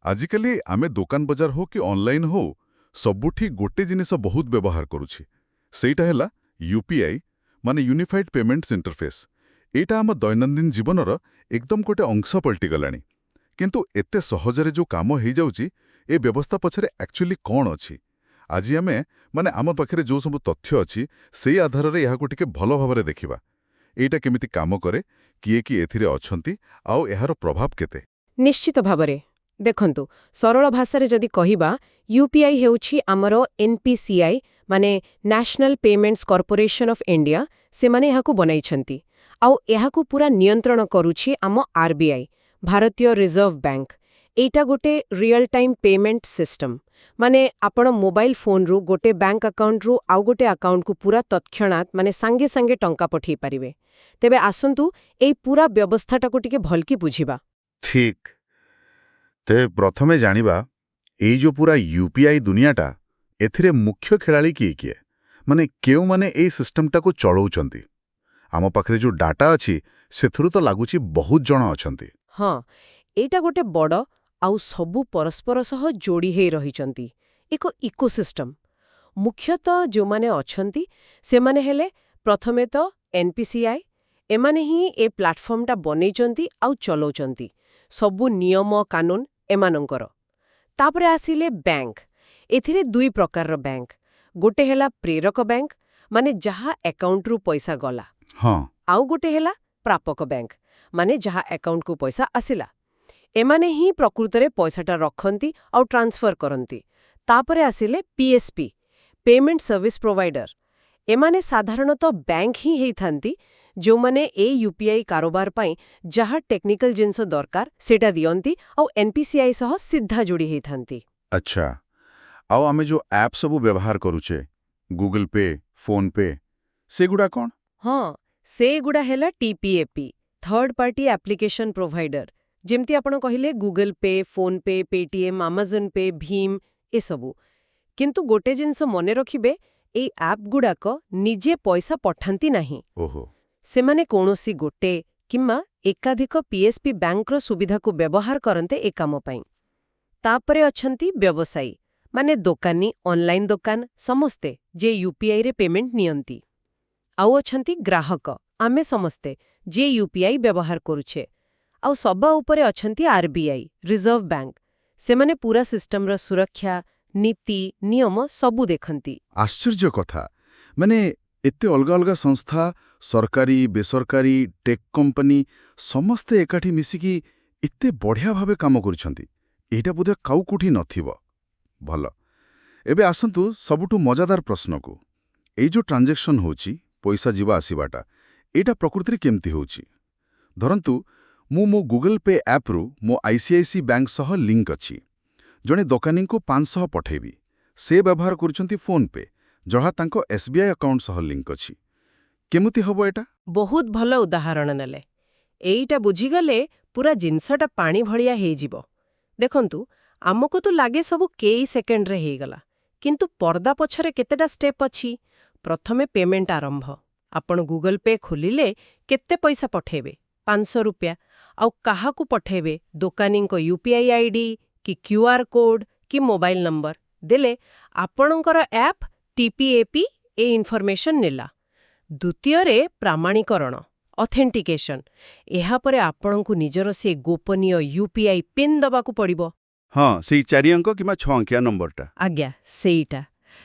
ଆଜିକାଲି ଆମେ ଦୋକାନ ବଜାର ହଉ କି ଅନଲାଇନ୍ ହଉ, ସବୁଠି ଗୋଟେ ଜିନିଷ ବହୁତ ବ୍ୟବହାର କରୁଛି। ସେଇଟା ହେଲା ୟୁପିଆଇ, ମାନେ ୟୁନିଫାଇଡ୍ ପେମେଣ୍ଟସ୍ ଇଣ୍ଟରଫେସ୍। ଏଇଟା ଆମ ଦୈନନ୍ଦିନ ଜୀବନର ଏକଦମ ଗୋଟେ ଅଂଶ ପଲଟିଗଲାଣି। କିନ୍ତୁ ଏତେ ସହଜରେ ଯୋଉ କାମ ହେଇଯାଉଛି, ଏ ବ୍ୟବସ୍ଥା ପଛରେ ଆକ୍ଚୁଆଲି କ'ଣ ଅଛି? ଆଜି ଆମେ ମାନେ ଆମ ପାଖରେ ଯୋଉ ସବୁ ତଥ୍ୟ ଅଛି, ସେଇ ଆଧାରରେ ଏହାକୁ ଟିକେ ଭଲ ଭାବରେ ଦେଖିବା। ଏଇଟା କେମିତି କାମ କରେ, କିଏ କିଏ ଏଥିରେ ଅଛନ୍ତି ଆଉ ଏହାର ପ୍ରଭାବ କେତେ? ନିଶ୍ଚିତ ଭାବରେ। ଦେଖନ୍ତୁ, ସରଳ ଭାଷାରେ ଯଦି କହିବା, ୟୁପିଆଇ ହେଉଛି ଆମର ଏନ୍ପିସିଆଇ, ମାନେ national payments corporation of India, ସେମାନେ ଏହାକୁ ବନାଇଛନ୍ତି। ଆଉ ଏହାକୁ ପୁରା ନିୟନ୍ତ୍ରଣ କରୁଛି ଆମ ଆରବିଆଇ, ଭାରତୀୟ ରିଜର୍ଭ ବ୍ୟାଙ୍କ। ଏଇଟା ଗୋଟେ ରିଅଲ ଟାଇମ୍ ପେମେଣ୍ଟ ସିଷ୍ଟମ। ମାନେ ଆପଣ ମୋବାଇଲ ଫୋନରୁ ଗୋଟେ ବ୍ୟାଙ୍କ ଆକାଉଣ୍ଟରୁ ଆଉ ଗୋଟେ ଆକାଉଣ୍ଟକୁ ପୁରା ତତ୍କ୍ଷଣାତ୍, ମାନେ ସାଙ୍ଗେ ସାଙ୍ଗେ ଟଙ୍କା ପଠେଇ ପାରିବେ। ତେବେ ଆସନ୍ତୁ, ଏଇ ପୁରା ବ୍ୟବସ୍ଥାଟାକୁ ଟିକେ ଭଲକି ବୁଝିବା। ଠିକ୍। ତେବେ ପ୍ରଥମେ ଜାଣିବା, ଏଇ ଯୋଉ ପୁରା ୟୁପିଆଇ ଦୁନିଆଟା, ଏଥିରେ ମୁଖ୍ୟ ଖେଳାଳି କିଏ କିଏ, ମାନେ କେଉଁମାନେ ଏଇ ସିଷ୍ଟମଟାକୁ ଚଳଉଛନ୍ତି? ଆମ ପାଖରେ ଯୋଉ ଡାଟା ଅଛି, ସେଥିରୁ ତ ଲାଗୁଛି ବହୁତ ଜଣ ଅଛନ୍ତି। ହଁ, ଏଇଟା ଗୋଟେ ବଡ଼ ଆଉ ସବୁ ପରସ୍ପର ସହ ଯୋଡ଼ି ହେଇ ରହିଛନ୍ତି ଏକ ଇକୋସିଷ୍ଟମ। ମୁଖ୍ୟତଃ ଯେଉଁମାନେ ଅଛନ୍ତି, ସେମାନେ ହେଲେ ପ୍ରଥମେ ତ ଏନ୍ପିସିଆଇ। ଏମାନେ ହିଁ ଏ ପ୍ଲାଟଫର୍ମଟା ବନେଇଛନ୍ତି ଆଉ ଚଲଉଛନ୍ତି। ସବୁ ନିୟମ କାନୁନ ଏମାନଙ୍କର। ତାପରେ ଆସିଲେ ବ୍ୟାଙ୍କ। ଏଥିରେ ଦୁଇ ପ୍ରକାରର ବ୍ୟାଙ୍କ। ଗୋଟେ ହେଲା ପ୍ରେରକ ବ୍ୟାଙ୍କ, ମାନେ ଯାହା ଆକାଉଣ୍ଟରୁ ପଇସା ଗଲା। ଆଉ ଗୋଟେ ହେଲା ପ୍ରାପକ ବ୍ୟାଙ୍କ, ମାନେ ଯାହା ଆକାଉଣ୍ଟକୁ ପଇସା ଆସିଲା। ଏମାନେ ହିଁ ପ୍ରକୃତରେ ପଇସାଟା ରଖନ୍ତି ଆଉ ଟ୍ରାନ୍ସଫର କରନ୍ତି। ତାପରେ ଆସିଲେ ପିଏସ୍ପି, ପେମେଣ୍ଟ ସର୍ଭିସ ପ୍ରୋଭାଇଡର। ଏମାନେ ସାଧାରଣତଃ ବ୍ୟାଙ୍କ ହିଁ ହେଇଥାନ୍ତି, ଯେଉଁମାନେ ଏ ୟୁପିଆଇ କାରବାର ପାଇଁ ଯାହା ଟେକ୍ନିକାଲ ଜିନିଷ ଦରକାର, ସେଇଟା ଦିଅନ୍ତି ଆଉ ଏନ୍ପିସିଆଇ ସହ ସିଧା ଯୋଡ଼ି ହେଇଥାନ୍ତି। ଆଚ୍ଛା, ଆଉ ଆମେ ଯୋଉ ଆପ୍ ସବୁ ବ୍ୟବହାର କରୁଛେ, ଗୁଗଲ ପେ, ଫୋନ୍ ପେ, ସେଗୁଡ଼ା କ'ଣ? ହଁ, ସେଗୁଡ଼ା ହେଲା ଟିପିଏପି, ଥର୍ଡ ପାର୍ଟି ଆପ୍ଲିକେସନ provider. ଯେମିତି ଆପଣ କହିଲେ, Google pay, phone pay, Paytm, Amazon pay, Bhim, ଏସବୁ। କିନ୍ତୁ ଗୋଟେ ଜିନିଷ ମନେ ରଖିବେ, ଏଇ ଆପ୍ ଗୁଡ଼ାକ ନିଜେ ପଇସା ପଠାନ୍ତି ନାହିଁ। ସେମାନେ କୌଣସି ଗୋଟେ କିମ୍ବା ଏକାଧିକ ପିଏସ୍ପି ବ୍ୟାଙ୍କର ସୁବିଧାକୁ ବ୍ୟବହାର କରନ୍ତି ଏ କାମ ପାଇଁ। ତାପରେ ଅଛନ୍ତି ବ୍ୟବସାୟୀ, ମାନେ ଦୋକାନୀ, ଅନଲାଇନ ଦୋକାନ, ସମସ୍ତେ ଯେ ୟୁପିଆଇରେ ପେମେଣ୍ଟ ନିଅନ୍ତି। ଆଉ ଅଛନ୍ତି ଗ୍ରାହକ, ଆମେ ସମସ୍ତେ ଯିଏ ୟୁପିଆଇ ବ୍ୟବହାର କରୁଛେ। ଆଉ ସବା ଉପରେ ଅଛନ୍ତି ଆରବିଆଇ, ରିଜର୍ଭ ବ୍ୟାଙ୍କ। ସେମାନେ ପୁରା ସିଷ୍ଟମର ସୁରକ୍ଷା, ନୀତି ନିୟମ ସବୁ ଦେଖନ୍ତି। ଆଶ୍ଚର୍ଯ୍ୟ କଥା। ମାନେ ଏତେ ଅଲଗା ଅଲଗା ସଂସ୍ଥା, ସରକାରୀ, ବେସରକାରୀ, ଟେକ୍ କମ୍ପାନୀ, ସମସ୍ତେ ଏକାଠି ମିଶିକି ଏତେ ବଢ଼ିଆ ଭାବେ କାମ କରୁଛନ୍ତି, ଏଇଟା ବୋଧେ ଆଉ କୋଉଠି ନଥିବ। ଭଲ, ଏବେ ଆସନ୍ତୁ ସବୁଠୁ ମଜାଦାର ପ୍ରଶ୍ନକୁ। ଏଇ ଯୋଉ ଟ୍ରାଞ୍ଜାକ୍ସନ୍ ହେଉଛି, ପଇସା ଯିବା ଆସିବାଟା, ଏଇଟା ପ୍ରକୃତିରେ କେମିତି ହେଉଛି? ଧରନ୍ତୁ, ମୁଁ ମୋ ଗୁଗଲ ପେ ଆପ୍ରୁ, ମୋ ଆଇସିଆଇସି ବ୍ୟାଙ୍କ ସହ ଲିଙ୍କ ଅଛି, ଜଣେ ଦୋକାନୀଙ୍କୁ 500 ପଠେଇବି। ସେ ବ୍ୟବହାର କରୁଛନ୍ତି ଫୋନ୍ ପେ, ଯାହା ତାଙ୍କ ଏସ୍ବିଆଇ ଆକାଉଣ୍ଟ ସହ ଲିଙ୍କ ଅଛି। କେମିତି ହବ ଏଇଟା? ବହୁତ ଭଲ ଉଦାହରଣ ନେଲେ। ଏଇଟା ବୁଝିଗଲେ ପୁରା ଜିନିଷଟା ପାଣି ଭଳିଆ ହେଇଯିବ। ଦେଖନ୍ତୁ, ଆମକୁ ତ ଲାଗେ ସବୁ କେଇ ସେକେଣ୍ଡରେ ହେଇଗଲା। କିନ୍ତୁ ପର୍ଦ୍ଦା ପଛରେ କେତେଟା ଷ୍ଟେପ୍ ଅଛି। ପ୍ରଥମେ ପେମେଣ୍ଟ ଆରମ୍ଭ। ଆପଣ ଗୁଗଲ ପେ ଖୋଲିଲେ, କେତେ ପଇସା ପଠେଇବେ, ₹500, ଆଉ କାହାକୁ ପଠେଇବେ, ଦୋକାନୀଙ୍କ ୟୁପିଆଇ ଆଇଡି କି କ୍ୟୁଆର୍ କୋଡ୍ କି ମୋବାଇଲ ନମ୍ବର ଦେଲେ ଆପଣଙ୍କର ଆପ୍ ଟିପିଏପି ଏ ଇନଫର୍ମେସନ୍ ନେଲା। ଦ୍ୱିତୀୟରେ ପ୍ରାମାଣୀକରଣ, ଅଥେଣ୍ଟିକେସନ୍। ଏହାପରେ ଆପଣଙ୍କୁ ନିଜର ସେ ଗୋପନୀୟ ୟୁପିଆଇ ପିନ୍ ଦେବାକୁ ପଡ଼ିବ। ହଁ, ସେଇ 4 ଅଙ୍କ କିମ୍ବା 6 ଅଙ୍କିଆ ନମ୍ବରଟା। ଆଜ୍ଞା, ସେଇଟା।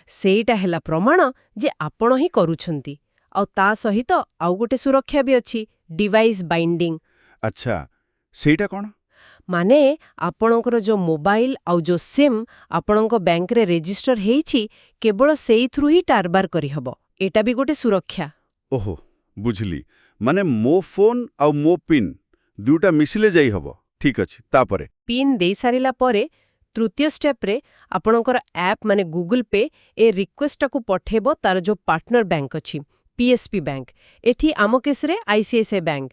ସେଇଟା ହେଲା ପ୍ରମାଣ ଯେ ଆପଣ ହିଁ କରୁଛନ୍ତି। ଆଉ ତା ସହିତ ଆଉ ଗୋଟେ ସୁରକ୍ଷା ବି ଅଛି, ଡିଭାଇସ୍ ବାଇଣ୍ଡିଂ। ଆଚ୍ଛା, ସେଇଟା କ'ଣ? ମାନେ ଆପଣଙ୍କର ଯୋଉ ମୋବାଇଲ ଆଉ ଯୋଉ ସିମ୍ ଆପଣଙ୍କ ବ୍ୟାଙ୍କରେ ରେଜିଷ୍ଟର ହେଇଛି, କେବଳ ସେଇଥିରୁ ହିଁ କାରବାର କରିହବ। ଏଇଟା ବି ଗୋଟେ ସୁରକ୍ଷା। ଓହୋ, ବୁଝିଲି। ମାନେ ମୋ ଫୋନ୍ ଆଉ ମୋ ପିନ୍ ଦୁଇଟା ମିଶିଲେ ଯାଇ ହବ। ଠିକ୍ ଅଛି, ତାପରେ? ପିନ୍ ଦେଇସାରିଲା ପରେ ତୃତୀୟ ଷ୍ଟେପ୍ରେ ଆପଣଙ୍କର ଆପ୍, ମାନେ ଗୁଗଲ ପେ, ଏ ରିକ୍ୱେଷ୍ଟଟାକୁ ପଠେଇବ ତାର ଯୋଉ ପାର୍ଟନର ବ୍ୟାଙ୍କ ଅଛି, ପିଏସ୍ପି ବ୍ୟାଙ୍କ। ଏଠି ଆମ କେସ୍ରେ ଆଇସିଆଇସିଆଇ ବ୍ୟାଙ୍କ।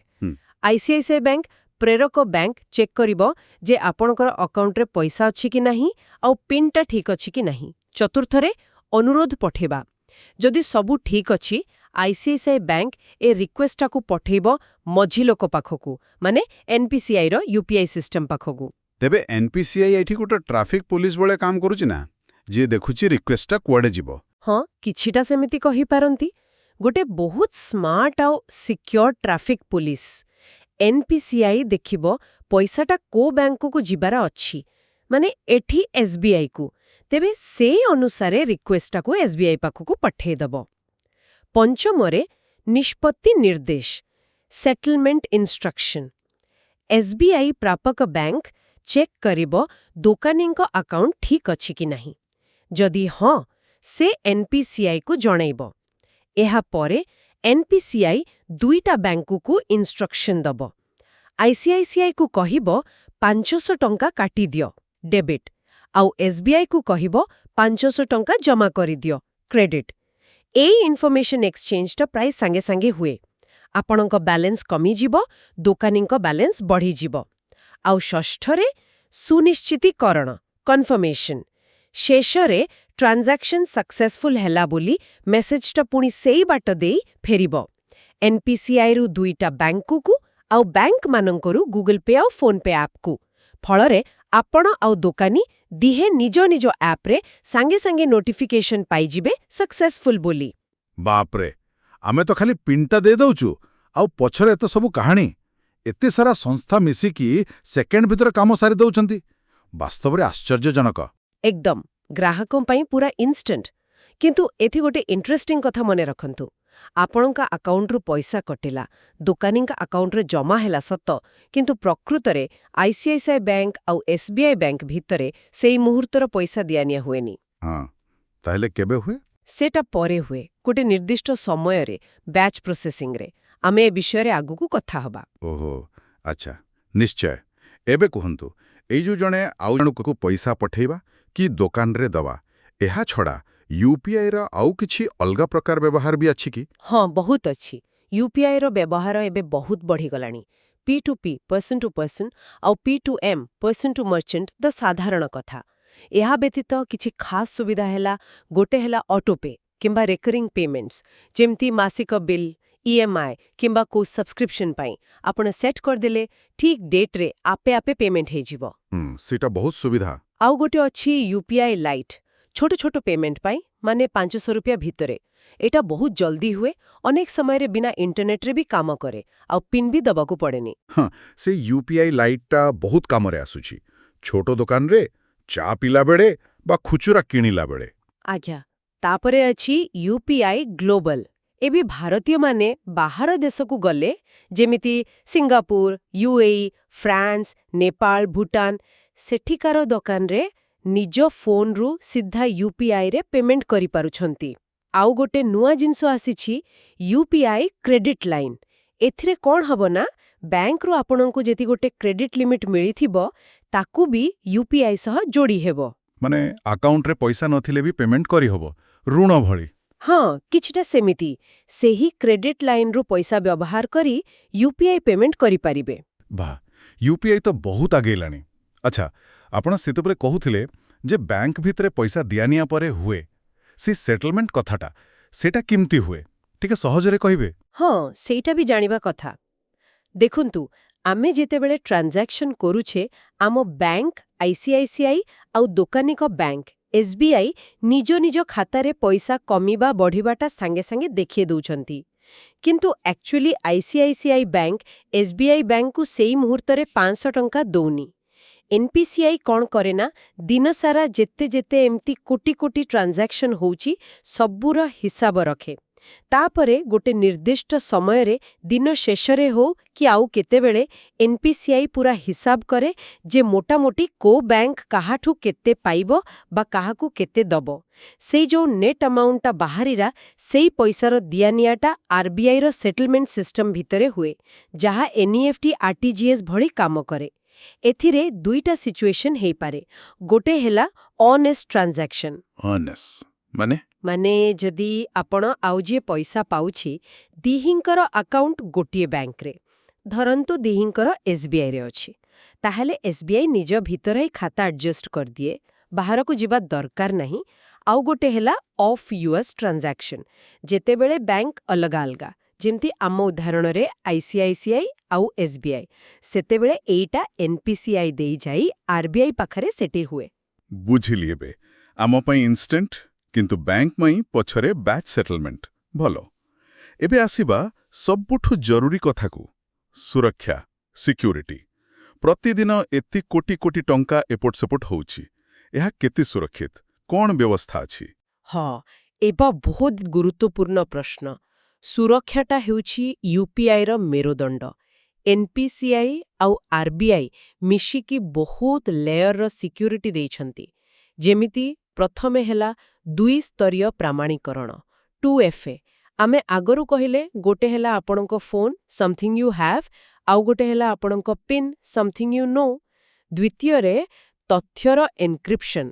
ଆଇସିଆଇସିଆଇ ବ୍ୟାଙ୍କ, ପ୍ରେରକ ବ୍ୟାଙ୍କ, ଚେକ୍ କରିବ ଯେ ଆପଣଙ୍କର ଆକାଉଣ୍ଟରେ ପଇସା ଅଛି କି ନାହିଁ ଆଉ ପିନ୍ଟା ଠିକ୍ ଅଛି କି ନାହିଁ। ଚତୁର୍ଥରେ ଅନୁରୋଧ ପଠେଇବା। ଯଦି ସବୁ ଠିକ୍ ଅଛି, ଆଇସିଆଇସିଆଇ ବ୍ୟାଙ୍କ ଏ ରିକ୍ୱେଷ୍ଟଟାକୁ ପଠେଇବ ମଝି ଲୋକ ପାଖକୁ, ମାନେ ଏନ୍ପିସିଆଇର ୟୁପିଆଇ ସିଷ୍ଟମ ପାଖକୁ। ତେବେ ଏନ୍ପିସିଆଇ ଏଠି ଗୋଟେ ଟ୍ରାଫିକ୍ ପୋଲିସ ଭଳିଆ କାମ କରୁଛି ନା, ଯିଏ ଦେଖୁଛି ରିକ୍ୱେଷ୍ଟଟା କୁଆଡ଼େ ଯିବ? ହଁ, କିଛିଟା ସେମିତି କହିପାରନ୍ତି। ଗୋଟେ ବହୁତ ସ୍ମାର୍ଟ ଆଉ ସିକ୍ୟୋର ଟ୍ରାଫିକ୍ ପୋଲିସ। ଏନ୍ପିସିଆଇ ଦେଖିବ ପଇସାଟା କୋଉ ବ୍ୟାଙ୍କକୁ ଯିବାର ଅଛି, ମାନେ ଏଠି ଏସ୍ବିଆଇକୁ। ତେବେ ସେଇ ଅନୁସାରେ ରିକ୍ୱେଷ୍ଟଟାକୁ ଏସ୍ବିଆଇ ପାଖକୁ ପଠେଇଦବ। ପଞ୍ଚମରେ ନିଷ୍ପତ୍ତି ନିର୍ଦ୍ଦେଶ, ସେଟଲମେଣ୍ଟ ଇନଷ୍ଟ୍ରକ୍ସନ। ଏସ୍ବିଆଇ ପ୍ରାପକ ବ୍ୟାଙ୍କ ଚେକ୍ କରିବ ଦୋକାନୀଙ୍କ ଆକାଉଣ୍ଟ ଠିକ୍ ଅଛି କି ନାହିଁ। ଯଦି ହଁ, ସେ ଏନ୍ପିସିଆଇକୁ ଜଣେଇବ। ଏହାପରେ ଏନ୍ପିସିଆଇ ଦୁଇଟା ବ୍ୟାଙ୍କକୁ ଇନଷ୍ଟ୍ରକ୍ସନ ଦବ। ଆଇସିଆଇସିଆଇକୁ କହିବ 500 ଟଙ୍କା କାଟିଦିଅ, ଡେବିଟ୍, ଆଉ ଏସ୍ବିଆଇକୁ କହିବ 500 ଟଙ୍କା ଜମା କରିଦିଅ, କ୍ରେଡିଟ୍। ଏଇ ଇନଫର୍ମେସନ ଏକ୍ସଚେଞ୍ଜଟା ପ୍ରାୟ ସାଙ୍ଗେ ସାଙ୍ଗେ ହୁଏ। ଆପଣଙ୍କ ବାଲାନ୍ସ କମିଯିବ, ଦୋକାନୀଙ୍କ ବାଲାନ୍ସ ବଢ଼ିଯିବ। ଆଉ ଷଷ୍ଠରେ ସୁନିଶ୍ଚିତୀକରଣ, କନଫର୍ମେସନ। ଶେଷରେ ଟ୍ରାଞ୍ଜାକ୍ସନ ସକ୍ସେସଫୁଲ ହେଲା ବୋଲି ମେସେଜଟା ପୁଣି ସେଇ ବାଟ ଦେଇ ଫେରିବ, ଏନ୍ପିସିଆଇରୁ ଦୁଇଟା ବ୍ୟାଙ୍କକୁ ଆଉ ବ୍ୟାଙ୍କମାନଙ୍କରୁ ଗୁଗଲ ପେ ଆଉ ଫୋନ୍ ପେ ଆପ୍କୁ। ଫଳରେ ଆପଣ ଆଉ ଦୋକାନୀ ଦିହେଁ ନିଜ ନିଜ ଆପ୍ରେ ସାଙ୍ଗେ ସାଙ୍ଗେ ନୋଟିଫିକେସନ ପାଇଯିବେ ସକ୍ସେସଫୁଲ ବୋଲି। ବାପରେ, ଆମେ ତ ଖାଲି ପିନ୍ଟା ଦେଇଦଉଛୁ, ଆଉ ପଛରେ ଏତେ ସବୁ କାହାଣୀ! ଏତେ ସାରା ସଂସ୍ଥା ମିଶିକି ସେକେଣ୍ଡ ଭିତରେ କାମ ସାରି ଦଉଛନ୍ତି। ବାସ୍ତବରେ ଆଶ୍ଚର୍ଯ୍ୟଜନକ। ଏକଦମ, ଗ୍ରାହକଙ୍କ ପାଇଁ ପୁରା ଇନଷ୍ଟାଣ୍ଟ। କିନ୍ତୁ ଏଠି ଗୋଟେ ଇଣ୍ଟରେଷ୍ଟିଂ କଥା ମନେ ରଖନ୍ତୁ। ଆପଣଙ୍କ ଆକାଉଣ୍ଟରୁ ପଇସା କଟିଲା, ଦୋକାନୀଙ୍କ ଆକାଉଣ୍ଟରେ ଜମା ହେଲା ସତ, କିନ୍ତୁ ପ୍ରକୃତରେ ଆଇସିଆଇସିଆଇ ବ୍ୟାଙ୍କ ଆଉ ଏସ୍ବିଆଇ ବ୍ୟାଙ୍କ ଭିତରେ ସେଇ ମୁହୂର୍ତ୍ତର ପଇସା ଦିଆନିଆ ହୁଏନି। ହଁ, ତାହେଲେ କେବେ ହୁଏ? ସେଟା ପରେ ହୁଏ, ଗୋଟେ ନିର୍ଦ୍ଦିଷ୍ଟ ସମୟରେ, ବ୍ୟାଚ୍ ପ୍ରୋସେସିଂରେ। ଆମେ ଏ ବିଷୟରେ ଆଗକୁ କଥା ହବା। ଓହୋ, ଆଚ୍ଛା, ନିଶ୍ଚୟ। ଏବେ କୁହନ୍ତୁ, ଏଇ ଯୋଉ ଜଣେ ଆଉ ଜଣକୁ ପଇସା ପଠେଇବା କି ଦୋକାନରେ ଦେବା, ଏହା ଛଡ଼ା ୟୁପିଆଇର ଆଉ କିଛି ଅଲଗା ପ୍ରକାର ବ୍ୟବହାର ବି ଅଛି କି? ହଁ, ବହୁତ ଅଛି। ୟୁପିଆଇର ବ୍ୟବହାର ଏବେ ବହୁତ ବଢ଼ିଗଲାଣି। P to P, person to person, ଆଉ P2M, person to merchant ତ ସାଧାରଣ କଥା। ଏହା ବ୍ୟତୀତ କିଛି ଖାସ୍ ସୁବିଧା ହେଲା, ଗୋଟେ ହେଲା ଅଟୋପେ କିମ୍ବା ରେକରିଂ ପେମେଣ୍ଟସ୍। ଯେମିତି ମାସିକ ବିଲ୍, ଇଏମ୍ଆଇ କିମ୍ବା କୋଉ ସବସ୍କ୍ରିପସନ୍ ପାଇଁ ଆପଣ ସେଟ୍ କରିଦେଲେ, ଠିକ୍ ଡେଟ୍ରେ ଆପେ ଆପେ ପେମେଣ୍ଟ ହେଇଯିବ। ସେଇଟା ବହୁତ ସୁବିଧା। ଆଉ ଗୋଟେ ଅଛି ୟୁପିଆଇ ଲାଇଟ୍, ଛୋଟ ଛୋଟ ପେମେଣ୍ଟ ପାଇଁ, ମାନେ 500 ରୁପିଆ ଭିତରେ। ଏଇଟା ବହୁତ ଜଲ୍ଦି ହୁଏ, ଅନେକ ସମୟରେ ବିନା ଇଣ୍ଟରନେଟ୍ରେ ବି କାମ କରେ, ଆଉ ପିନ୍ ବି ଦବାକୁ ପଡ଼େନି। ହଁ, ସେ ୟୁପିଆଇ ଲାଇଟ୍ଟା ବହୁତ କାମରେ ଆସୁଛି, ଛୋଟ ଦୋକାନରେ ଚା ପିଇଲା ବେଳେ ବା ଖୁଚୁରା କିଣିଲା ବେଳେ। ଆଜ୍ଞା। ତାପରେ ଅଛି ୟୁପିଆଇ ଗ୍ଲୋବାଲ। ଏବେ ଭାରତୀୟମାନେ ବାହାର ଦେଶକୁ ଗଲେ, ଯେମିତି Singapore, UAE, France, Nepal, Bhutan, ସେଠିକାର ଦୋକାନରେ ନିଜ ଫୋନ୍ରୁ ସିଧା ୟୁପିଆଇରେ ପେମେଣ୍ଟ କରିପାରୁଛନ୍ତି। ଆଉ ଗୋଟେ ନୂଆ ଜିନିଷ ଆସିଛି, ୟୁପିଆଇ କ୍ରେଡିଟ୍ ଲାଇନ୍। ଏଥିରେ କ'ଣ ହବ ନା, ବ୍ୟାଙ୍କରୁ ଆପଣଙ୍କୁ ଯଦି ଗୋଟେ କ୍ରେଡିଟ୍ ଲିମିଟ୍ ମିଳିଥିବ, ତାକୁ ବି ୟୁପିଆଇ ସହ ଯୋଡ଼ି ହେବ। ମାନେ ଆକାଉଣ୍ଟରେ ପଇସା ନଥିଲେ ବି ପେମେଣ୍ଟ କରିହବ, ଋଣ ଭଳି? ହଁ, କିଛିଟା ସେମିତି। ସେହି କ୍ରେଡିଟ୍ ଲାଇନ୍ରୁ ପଇସା ବ୍ୟବହାର କରି ୟୁପିଆଇ ପେମେଣ୍ଟ କରିପାରିବେ। ବାଃ, ୟୁପିଆଇ ତ ବହୁତ ଆଗେଇଲାଣି। ଆଚ୍ଛା, ଆପଣ ସେତେବେଳେ କହୁଥିଲେ ଯେ ବ୍ୟାଙ୍କ ଭିତରେ ପଇସା ଦିଆନିଆ ପରେ ହୁଏ, ସେ ସେଟଲମେଣ୍ଟ କଥାଟା, ସେଇଟା କେମିତି ହୁଏ, ଟିକେ ସହଜରେ କହିବେ? ହଁ, ସେଇଟା ବି ଜାଣିବା କଥା। ଦେଖନ୍ତୁ, ଆମେ ଯେତେବେଳେ ଟ୍ରାଞ୍ଜାକ୍ସନ୍ କରୁଛେ, ଆମ ବ୍ୟାଙ୍କ ଆଇସିଆଇସିଆଇ ଆଉ ଦୋକାନୀଙ୍କ ବ୍ୟାଙ୍କ ଏସ୍ବିଆଇ ନିଜ ନିଜ ଖାତାରେ ପଇସା କମିବା ବଢ଼ିବାଟା ସାଙ୍ଗେ ସାଙ୍ଗେ ଦେଖେଇ ଦଉଛନ୍ତି। କିନ୍ତୁ ଆକ୍ଚୁଆଲି ଆଇସିଆଇସିଆଇ ବ୍ୟାଙ୍କ ଏସ୍ବିଆଇ ବ୍ୟାଙ୍କକୁ ସେଇ ମୁହୂର୍ତ୍ତରେ 500 ଟଙ୍କା ଦଉନି। ଏନ୍ପିସିଆଇ କ'ଣ କରେ ନା, ଦିନସାରା ଯେତେ ଯେତେ ଏମିତି କୋଟି କୋଟି ଟ୍ରାଞ୍ଜାକ୍ସନ୍ ହଉଛି, ସବୁର ହିସାବ ରଖେ। ତାପରେ ଗୋଟେ ନିର୍ଦ୍ଦିଷ୍ଟ ସମୟରେ, ଦିନ ଶେଷରେ ହଉ କି ଆଉ କେତେବେଳେ, ଏନ୍ପିସିଆଇ ପୁରା ହିସାବ କରେ ଯେ ମୋଟାମୋଟି କୋଉ ବ୍ୟାଙ୍କ କାହାଠୁ କେତେ ପାଇବ ବା କାହାକୁ କେତେ ଦବ। ସେଇ ଯୋଉ ନେଟ୍ ଆମାଉଣ୍ଟଟା ବାହାରିଲା, ସେଇ ପଇସାର ଦିଆନିଆଟା ଆରବିଆଇର ସେଟଲମେଣ୍ଟ ସିଷ୍ଟମ ଭିତରେ ହୁଏ, ଯାହା ଏନ୍ଇଏଫ୍ଟି, ଆରଟିଜିଏସ୍ ଭଳି କାମ କରେ। ଏଥିରେ ଦୁଇଟା ସିଚୁଏସନ୍ ହେଇପାରେ। ଗୋଟେ ହେଲା ଅନେଷ୍ଟ ଟ୍ରାଞ୍ଜାକ୍ସନ୍। ଅନେଷ୍ଟ ମାନେ? ମାନେ ଯଦି ଆପଣ ଆଉ ଯିଏ ପଇସା ପାଉଛି, ଦିହିଙ୍କର ଆକାଉଣ୍ଟ ଗୋଟିଏ ବ୍ୟାଙ୍କରେ, ଧରନ୍ତୁ ଦିହିଙ୍କର ଏସ୍ବିଆଇରେ ଅଛି, ତାହେଲେ ଏସ୍ବିଆଇ ନିଜ ଭିତରେ ହିଁ ଖାତା ଆଡଜଷ୍ଟ କରିଦିଏ, ବାହାରକୁ ଯିବା ଦରକାର ନାହିଁ। ଆଉ ଗୋଟେ ହେଲା ଅଫ୍ ୟୁଏସ୍ ଟ୍ରାଞ୍ଜାକ୍ସନ୍, ଯେତେବେଳେ ବ୍ୟାଙ୍କ ଅଲଗା ଅଲଗା, ଯେମିତି ଆମ ଉଦାହରଣରେ ଆଇସିଆଇସିଆଇ ଆଉ ଏସ୍ବିଆଇ, ସେତେବେଳେ ଏଇଟା ଏନ୍ପିସିଆଇ ଦେଇ ଯାଇ ଆରବିଆଇ ପାଖରେ ସେଟଲ୍ ହୁଏ। ବୁଝିଲି। ଏବେ ଆମ ପାଇଁ ଇନଷ୍ଟାଣ୍ଟ, କିନ୍ତୁ ବ୍ୟାଙ୍କ ପାଇଁ ପଛରେ ବ୍ୟାଚ୍ ସେଟଲମେଣ୍ଟ। ଭଲ। ଏବେ ଆସିବା ସବୁଠୁ ଜରୁରୀ କଥାକୁ, ସୁରକ୍ଷା, ସିକ୍ୟୁରିଟି। ପ୍ରତିଦିନ ଏତେ କୋଟି କୋଟି ଟଙ୍କା ଏପଟ ସେପଟ ହେଉଛି। ଏହା କେତେ ସୁରକ୍ଷିତ? କ'ଣ ବ୍ୟବସ୍ଥା ଅଛି? ହଁ, ଏବେ ବହୁତ ଗୁରୁତ୍ୱପୂର୍ଣ୍ଣ ପ୍ରଶ୍ନ। ସୁରକ୍ଷାଟା ହେଉଛି ୟୁପିଆଇର ମେରୁଦଣ୍ଡ। ଏନ୍ପିସିଆଇ ଆଉ ଆରବିଆଇ ମିଶିକି ବହୁତ ଲେୟରର ସିକ୍ୟୁରିଟି ଦେଇଛନ୍ତି। ଯେମିତି ପ୍ରଥମେ ହେଲା ଦୁଇ ସ୍ତରୀୟ ପ୍ରାମାଣୀକରଣ, 2FA। ଆମେ ଆଗରୁ କହିଲେ, ଗୋଟେ ହେଲା ଆପଣଙ୍କ ଫୋନ୍, ସମଥିଙ୍ଗ you have, ଆଉ ଗୋଟେ ହେଲା ଆପଣଙ୍କ ପିନ୍, ସମଥିଙ୍ଗ you know. ଦ୍ୱିତୀୟରେ ତଥ୍ୟର ଏନକ୍ରିପ୍ସନ୍।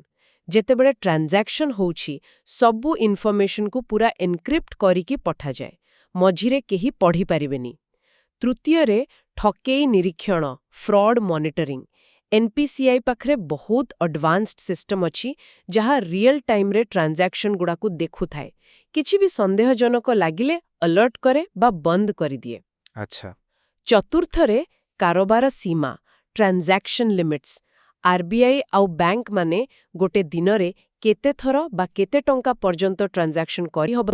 ଯେତେବେଳେ ଟ୍ରାଞ୍ଜାକ୍ସନ୍ ହେଉଛି, ସବୁ ଇନଫର୍ମେସନକୁ ପୁରା ଏନକ୍ରିପ୍ଟ କରିକି ପଠାଯାଏ, ମଝିରେ କେହି ପଢ଼ିପାରିବେନି। ତୃତୀୟରେ ଠକେଇ ନିରୀକ୍ଷଣ, ଫ୍ରଡ୍ ମନିଟରିଂ। ଏନ୍ପିସିଆଇ ପାଖରେ ବହୁତ ଆଡଭାନ୍ସଡ ସିଷ୍ଟମ ଅଛି, ଯାହା ରିଅଲ ଟାଇମ୍ରେ ଟ୍ରାଞ୍ଜାକ୍ସନ୍ ଗୁଡ଼ାକୁ ଦେଖୁଥାଏ। କିଛି ବି ସନ୍ଦେହଜନକ ଲାଗିଲେ ଆଲର୍ଟ କରେ ବା ବନ୍ଦ କରିଦିଏ। ଚତୁର୍ଥରେ କାରବାର ସୀମା, ଟ୍ରାଞ୍ଜାକ୍ସନ୍ ଲିମିଟ୍ସ। ଆରବିଆଇ ଆଉ ବ୍ୟାଙ୍କ ମାନେ ଗୋଟେ ଦିନରେ କେତେ ଥର ବା କେତେ ଟଙ୍କା ପର୍ଯ୍ୟନ୍ତ ଟ୍ରାଞ୍ଜାକ୍ସନ୍ କରିହବ,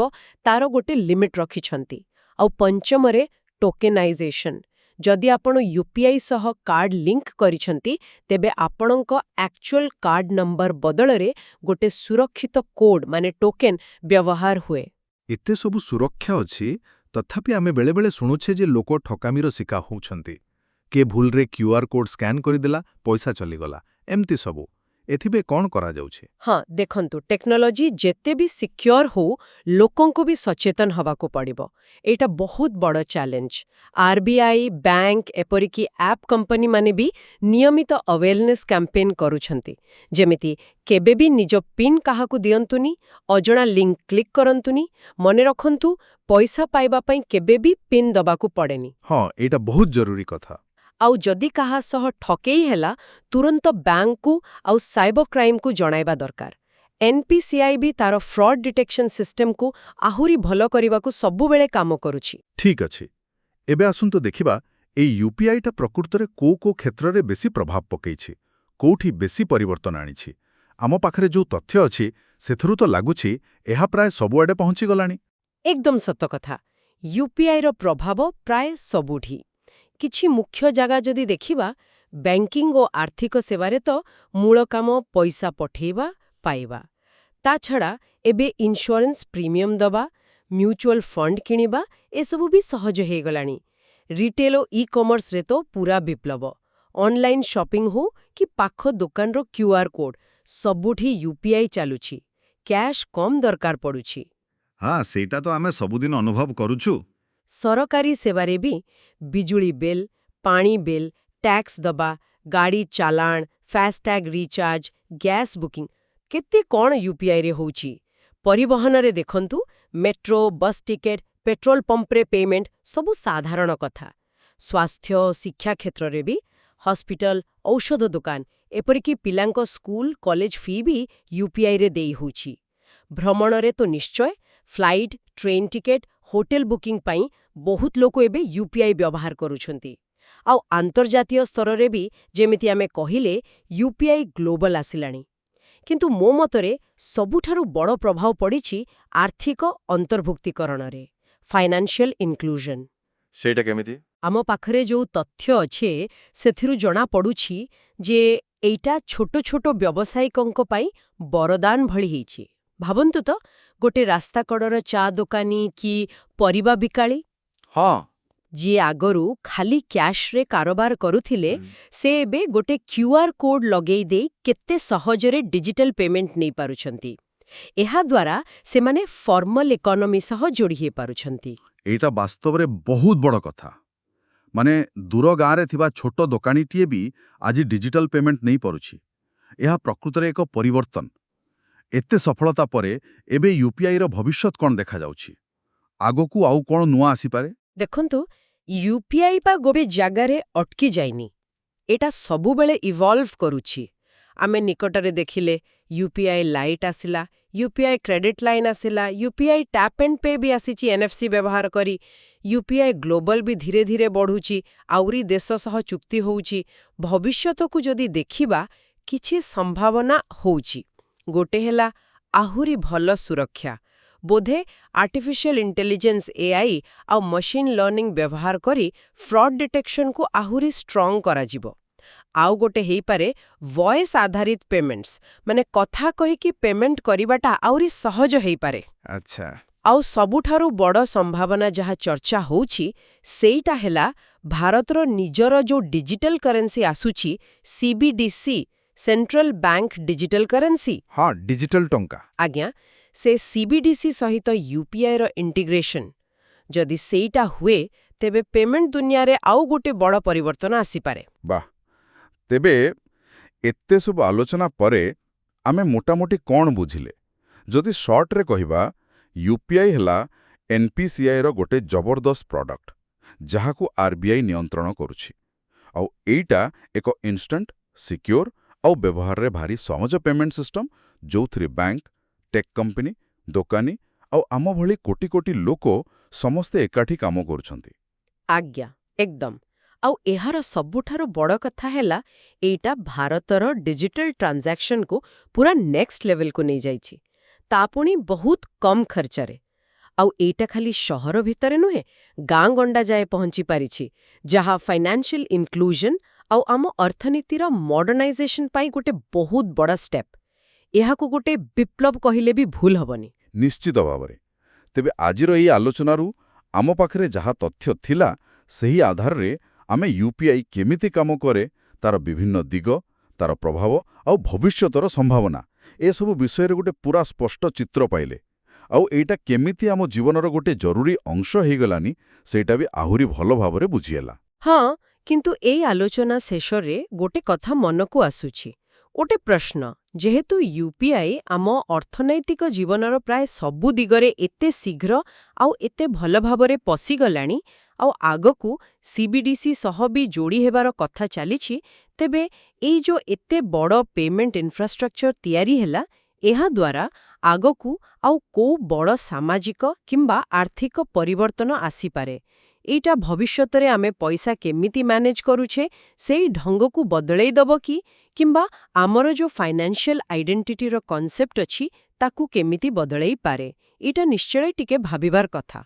ତାର ଗୋଟେ ଲିମିଟ୍ ରଖିଛନ୍ତି। ଆଉ ପଞ୍ଚମରେ ଟୋକେନାଇଜେସନ୍। ଯଦି ଆପଣ ୟୁପିଆଇ ସହ କାର୍ଡ ଲିଙ୍କ କରିଛନ୍ତି, ତେବେ ଆପଣଙ୍କ ଆକ୍ଚୁଆଲ କାର୍ଡ ନମ୍ବର ବଦଳରେ ଗୋଟେ ସୁରକ୍ଷିତ କୋଡ୍ ମାନେ ଟୋକେନ୍ ବ୍ୟବହାର ହୁଏ। ଏତେ ସବୁ ସୁରକ୍ଷା ଅଛି, ତଥାପି ଆମେ ବେଳେବେଳେ ଶୁଣୁଛେ ଯେ ଲୋକ ଠକାମିର ଶିକାର ହେଉଛନ୍ତି। କିଏ ଭୁଲରେ କ୍ୟୁଆର୍ କୋଡ୍ ସ୍କାନ୍ କରିଦେଲା, ପଇସା ଚାଲିଗଲା, ଏମିତି ସବୁ। ଏଥିପାଇଁ କ'ଣ କରାଯାଉଛି? ହଁ, ଦେଖନ୍ତୁ, ଟେକ୍ନୋଲୋଜି ଯେତେ ବି ସିକ୍ୟୋର ହଉ, ଲୋକଙ୍କୁ ବି ସଚେତନ ହବାକୁ ପଡ଼ିବ। ଏଇଟା ବହୁତ ବଡ଼ ଚ୍ୟାଲେଞ୍ଜ। ଆରବିଆଇ, ବ୍ୟାଙ୍କ, ଏପରିକି ଆପ୍ କମ୍ପାନୀ ମାନେ ବି ନିୟମିତ ଆୱେରନେସ୍ କ୍ୟାମ୍ପେନ୍ କରୁଛନ୍ତି। ଯେମିତି କେବେ ବି ନିଜ ପିନ୍ କାହାକୁ ଦିଅନ୍ତୁନି, ଅଜଣା ଲିଙ୍କ କ୍ଲିକ୍ କରନ୍ତୁନି। ମନେ ରଖନ୍ତୁ, ପଇସା ପାଇବା ପାଇଁ କେବେ ବି ପିନ୍ ଦବାକୁ ପଡ଼େନି। ହଁ, ଏଇଟା ବହୁତ ଜରୁରୀ କଥା। ଆଉ ଯଦି କାହା ସହ ଠକେଇ ହେଲା, ତୁରନ୍ତ ବ୍ୟାଙ୍କକୁ ଆଉ ସାଇବର କ୍ରାଇମକୁ ଜଣାଇବା ଦରକାର। ଏନ୍ପିସିଆଇ ବି ତାର ଫ୍ରଡ୍ ଡିଟେକ୍ସନ ସିଷ୍ଟମକୁ ଆହୁରି ଭଲ କରିବାକୁ ସବୁବେଳେ କାମ କରୁଛି। ଠିକ୍ ଅଛି। ଏବେ ଆସନ୍ତୁ ଦେଖିବା, ଏଇ ୟୁପିଆଇଟା ପ୍ରକୃତରେ କୋଉ କୋଉ କ୍ଷେତ୍ରରେ ବେଶୀ ପ୍ରଭାବ ପକେଇଛି, କୋଉଠି ବେଶୀ ପରିବର୍ତ୍ତନ ଆଣିଛି। ଆମ ପାଖରେ ଯୋଉ ତଥ୍ୟ ଅଛି, ସେଥିରୁ ତ ଲାଗୁଛି ଏହା ପ୍ରାୟ ସବୁଆଡ଼େ ପହଞ୍ଚିଗଲାଣି। ଏକଦମ ସତ କଥା। ୟୁପିଆଇର ପ୍ରଭାବ ପ୍ରାୟ ସବୁଠି। କିଛି ମୁଖ୍ୟ ଜାଗା ଯଦି ଦେଖିବା, ବ୍ୟାଙ୍କିଂ ଓ ଆର୍ଥିକ ସେବାରେ ତ ମୂଳ କାମ ପଇସା ପଠେଇବା, ପାଇବା। ତା ଛଡ଼ା ଏବେ ଇନ୍ସ୍ୟୁରାନ୍ସ ପ୍ରିମିୟମ ଦବା, ମ୍ୟୁଚୁଆଲ ଫଣ୍ଡ କିଣିବା, ଏସବୁ ବି ସହଜ ହେଇଗଲାଣି। ରିଟେଲ ଓ ଇ କମର୍ସରେ ତ ପୁରା ବିପ୍ଳବ। ଅନଲାଇନ୍ ସପିଂ ହଉ କି ପାଖ ଦୋକାନର କ୍ୟୁଆର୍ କୋଡ୍, ସବୁଠି ୟୁପିଆଇ ଚାଲୁଛି। କ୍ୟାଶ୍ କମ୍ ଦରକାର ପଡୁଛି। ହଁ, ସେଇଟା ତ ଆମେ ସବୁଦିନ ଅନୁଭବ କରୁଛୁ। ସରକାରୀ ସେବାରେ ବି ବିଜୁଳି ବିଲ୍, ପାଣି ବିଲ୍, ଟ୍ୟାକ୍ସ ଦବା, ଗାଡ଼ି ଚାଲାଣ, ଫାସ୍ଟ୍ୟାଗ୍ ରିଚାର୍ଜ, ଗ୍ୟାସ୍ ବୁକିଂ, କେତେ କ'ଣ ୟୁପିଆଇରେ ହେଉଛି। ପରିବହନରେ ଦେଖନ୍ତୁ, ମେଟ୍ରୋ, ବସ୍ ଟିକେଟ୍, ପେଟ୍ରୋଲ ପମ୍ପରେ ପେମେଣ୍ଟ ସବୁ ସାଧାରଣ କଥା। ସ୍ୱାସ୍ଥ୍ୟ ଓ ଶିକ୍ଷା କ୍ଷେତ୍ରରେ ବି ହସ୍ପିଟାଲ, ଔଷଧ ଦୋକାନ, ଏପରିକି ପିଲାଙ୍କ ସ୍କୁଲ, କଲେଜ ଫି ବି ୟୁପିଆଇରେ ଦେଇ ହେଉଛି। ଭ୍ରମଣରେ ତ ନିଶ୍ଚୟ flight, train ticket, hotel booking ପାଇଁ ବହୁତ ଲୋକ ଏବେ ୟୁପିଆଇ ବ୍ୟବହାର କରୁଛନ୍ତି। ଆଉ ଆନ୍ତର୍ଜାତୀୟ ସ୍ତରରେ ବି, ଯେମିତି ଆମେ କହିଲେ, ୟୁପିଆଇ ଗ୍ଲୋବାଲ ଆସିଲାଣି। କିନ୍ତୁ ମୋ ମତରେ ସବୁଠାରୁ ବଡ଼ ପ୍ରଭାବ ପଡ଼ିଛି ଆର୍ଥିକ ଅନ୍ତର୍ଭୁକ୍ତୀକରଣରେ, ଫାଇନାନ୍ସିଆଲ ଇନକ୍ଲୁଜନ। ସେଇଟା କେମିତି? ଆମ ପାଖରେ ଯୋଉ ତଥ୍ୟ ଅଛି, ସେଥିରୁ ଜଣାପଡ଼ୁଛି ଯେ ଏଇଟା ଛୋଟ ଛୋଟ ବ୍ୟବସାୟିକଙ୍କ ପାଇଁ ବରଦାନ ଭଳି ହେଇଛି। ଭାବନ୍ତୁ ତ, ଗୋଟେ ରାସ୍ତାକଡ଼ର ଚା ଦୋକାନୀ କି ପରିବା ବିକାଳି, ଯିଏ ଆଗରୁ ଖାଲି କ୍ୟାଶ୍ରେ କାରବାର କରୁଥିଲେ, ସେ ଏବେ ଗୋଟେ କ୍ୟୁଆର୍ କୋଡ୍ ଲଗେଇ ଦେଇ କେତେ ସହଜରେ ଡିଜିଟାଲ ପେମେଣ୍ଟ ନେଇପାରୁଛନ୍ତି। ଏହାଦ୍ୱାରା ସେମାନେ ଫର୍ମାଲ ଇକୋନୋମି ସହ ଯୋଡ଼ି ହେଇପାରୁଛନ୍ତି। ଏଇଟା ବାସ୍ତବରେ ବହୁତ ବଡ଼ କଥା। ମାନେ ଦୂର ଗାଁରେ ଥିବା ଛୋଟ ଦୋକାନୀଟିଏ ବି ଆଜି ଡିଜିଟାଲ ପେମେଣ୍ଟ ନେଇପାରୁଛି। ଏହା ପ୍ରକୃତରେ ଏକ ପରିବର୍ତ୍ତନ। ଏତେ ସଫଳତା ପରେ ଏବେ ୟୁପିଆଇର ଭବିଷ୍ୟତ କ'ଣ ଦେଖାଯାଉଛି? ଆଗକୁ ଆଉ କ'ଣ ନୂଆ ଆସିପାରେ? ଦେଖନ୍ତୁ, ୟୁପିଆଇ ବା ଗୋଟେ ଜାଗାରେ ଅଟକି ଯାଇନି। ଏଇଟା ସବୁବେଳେ ଇଭଲ୍ଭ କରୁଛି। ଆମେ ନିକଟରେ ଦେଖିଲେ, ୟୁପିଆଇ ଲାଇଟ୍ ଆସିଲା, ୟୁପିଆଇ କ୍ରେଡିଟ୍ ଲାଇନ୍ ଆସିଲା, ୟୁପିଆଇ ଟ୍ୟାପ୍ ଆଣ୍ଡ ପେ ବି ଆସିଛି ଏନ୍ଏଫ୍ସି ବ୍ୟବହାର କରି। ୟୁପିଆଇ ଗ୍ଲୋବାଲ ବି ଧୀରେ ଧୀରେ ବଢ଼ୁଛି, ଆହୁରି ଦେଶ ସହ ଚୁକ୍ତି ହେଉଛି। ଭବିଷ୍ୟତକୁ ଯଦି ଦେଖିବା, କିଛି ସମ୍ଭାବନା ହେଉଛି। ଗୋଟେ ହେଲା ଆହୁରି ଭଲ ସୁରକ୍ଷା। ବୋଧେ ଆର୍ଟିଫିସିଆଲ ଇଣ୍ଟେଲିଜେନ୍ସ, ଏଆଇ ଆଉ ମେସିନ୍ ଲର୍ଣ୍ଣିଂ ବ୍ୟବହାର କରି ଫ୍ରଡ୍ ଡିଟେକ୍ସନକୁ ଆହୁରି ଷ୍ଟ୍ରଙ୍ଗ କରାଯିବ। ଆଉ ଗୋଟେ ହେଇପାରେ ଭଏସ୍ ଆଧାରିତ ପେମେଣ୍ଟସ୍, ମାନେ କଥା କହିକି ପେମେଣ୍ଟ କରିବାଟା ଆହୁରି ସହଜ ହେଇପାରେ। ଆଉ ସବୁଠାରୁ ବଡ଼ ସମ୍ଭାବନା ଯାହା ଚର୍ଚ୍ଚା ହେଉଛି, ସେଇଟା ହେଲା ଭାରତର ନିଜର ଯୋଉ ଡିଜିଟାଲ କରେନ୍ସି ଆସୁଛି, CBDC, central bank digital currency. ହଁ, ଡିଜିଟାଲ ଟଙ୍କା। ଆଜ୍ଞା, ସେ ସିବିଡିସି ସହିତ ୟୁପିଆଇର ଇଣ୍ଟିଗ୍ରେସନ। ଯଦି ସେଇଟା ହୁଏ, ତେବେ ପେମେଣ୍ଟ ଦୁନିଆରେ ଆଉ ଗୋଟେ ବଡ଼ ପରିବର୍ତ୍ତନ ଆସିପାରେ। ବାଃ! ତେବେ ଏତେ ସବୁ ଆଲୋଚନା ପରେ ଆମେ ମୋଟାମୋଟି କ'ଣ ବୁଝିଲେ? ଯଦି ସର୍ଟରେ କହିବା, ୟୁପିଆଇ ହେଲା ଏନ୍ପିସିଆଇର ଗୋଟେ ଜବରଦସ୍ତ ପ୍ରଡକ୍ଟ, ଯାହାକୁ ଆର୍ବିଆଇ ନିୟନ୍ତ୍ରଣ କରୁଛି। ଆଉ ଏଇଟା ଏକ ଇନଷ୍ଟାଣ୍ଟ, ସିକ୍ୟୋର ଆଉ ବ୍ୟବହାରରେ ଭାରି ସହଜ ପେମେଣ୍ଟ ସିଷ୍ଟମ, ଯୋଉଥିରେ ବ୍ୟାଙ୍କ, ଟେକ୍ କମ୍ପାନୀ, ଦୋକାନୀ ଆଉ ଆମ ଭଳି କୋଟି କୋଟି ଲୋକ ସମସ୍ତେ ଏକାଠି କାମ କରୁଛନ୍ତି। ଆଜ୍ଞା, ଏକଦମ। ଆଉ ଏହାର ସବୁଠାରୁ ବଡ଼ କଥା ହେଲା, ଏଇଟା ଭାରତର ଡିଜିଟାଲ ଟ୍ରାଞ୍ଜାକ୍ସନକୁ ପୁରା ନେକ୍ସଟ ଲେଭେଲକୁ ନେଇଯାଇଛି, ତା ପୁଣି ବହୁତ କମ୍ ଖର୍ଚ୍ଚରେ। ଆଉ ଏଇଟା ଖାଲି ସହର ଭିତରେ ନୁହେଁ, ଗାଁ ଗଣ୍ଡା ଯାଏ ପହଞ୍ଚି ପାରିଛି, ଯାହା ଫାଇନାନ୍ସିଆଲ ଇନକ୍ଲୁଜନ ଆଉ ଆମ ଅର୍ଥନୀତିର ମଡର୍ଣ୍ଣାଇଜେସନ ପାଇଁ ଗୋଟେ ବହୁତ ବଡ଼ ଷ୍ଟେପ୍। ଏହାକୁ ଗୋଟେ ବିପ୍ଳବ କହିଲେ ବି ଭୁଲ ହବନି। ନିଶ୍ଚିତ ଭାବରେ। ତେବେ ଆଜିର ଏହି ଆଲୋଚନାରୁ ଆମ ପାଖରେ ଯାହା ତଥ୍ୟ ଥିଲା, ସେହି ଆଧାରରେ ଆମେ ୟୁପିଆଇ କେମିତି କାମ କରେ, ତାର ବିଭିନ୍ନ ଦିଗ, ତାର ପ୍ରଭାବ ଆଉ ଭବିଷ୍ୟତର ସମ୍ଭାବନା, ଏସବୁ ବିଷୟରେ ଗୋଟେ ପୁରା ସ୍ପଷ୍ଟ ଚିତ୍ର ପାଇଲେ। ଆଉ ଏଇଟା କେମିତି ଆମ ଜୀବନର ଗୋଟେ ଜରୁରୀ ଅଂଶ ହେଇଗଲାନି, ସେଇଟା ବି ଆହୁରି ଭଲ ଭାବରେ ବୁଝିହେଲା। ହଁ, କିନ୍ତୁ ଏଇ ଆଲୋଚନା ଶେଷରେ ଗୋଟେ କଥା ମନକୁ ଆସୁଛି, ଗୋଟେ ପ୍ରଶ୍ନ। ଯେହେତୁ ୟୁପିଆଇ ଆମ ଅର୍ଥନୈତିକ ଜୀବନର ପ୍ରାୟ ସବୁ ଦିଗରେ ଏତେ ଶୀଘ୍ର ଆଉ ଏତେ ଭଲ ଭାବରେ ପଶିଗଲାଣି, ଆଉ ଆଗକୁ ସିବିଡିସି ସହ ବି ଯୋଡ଼ି ହେବାର କଥା ଚାଲିଛି, ତେବେ ଏଇ ଯୋଉ ଏତେ ବଡ଼ ପେମେଣ୍ଟ ଇନଫ୍ରାଷ୍ଟ୍ରକ୍ଚର ତିଆରି ହେଲା, ଏହାଦ୍ୱାରା ଆଗକୁ ଆଉ କୋଉ ବଡ଼ ସାମାଜିକ କିମ୍ବା ଆର୍ଥିକ ପରିବର୍ତ୍ତନ ଆସିପାରେ? ଏଇଟା ଭବିଷ୍ୟତରେ ଆମେ ପଇସା କେମିତି ମ୍ୟାନେଜ କରୁଛେ, ସେଇ ଢଙ୍ଗକୁ ବଦଳେଇ ଦବ କି, କିମ୍ବା ଆମର ଯୋଉ ଫାଇନାନ୍ସିଆଲ ଆଇଡେଣ୍ଟିଟିର କନସେପ୍ଟ ଅଛି, ତାକୁ କେମିତି ବଦଳେଇ ପାରେ? ଏଇଟା ନିଶ୍ଚୟ ଟିକେ ଭାବିବାର କଥା।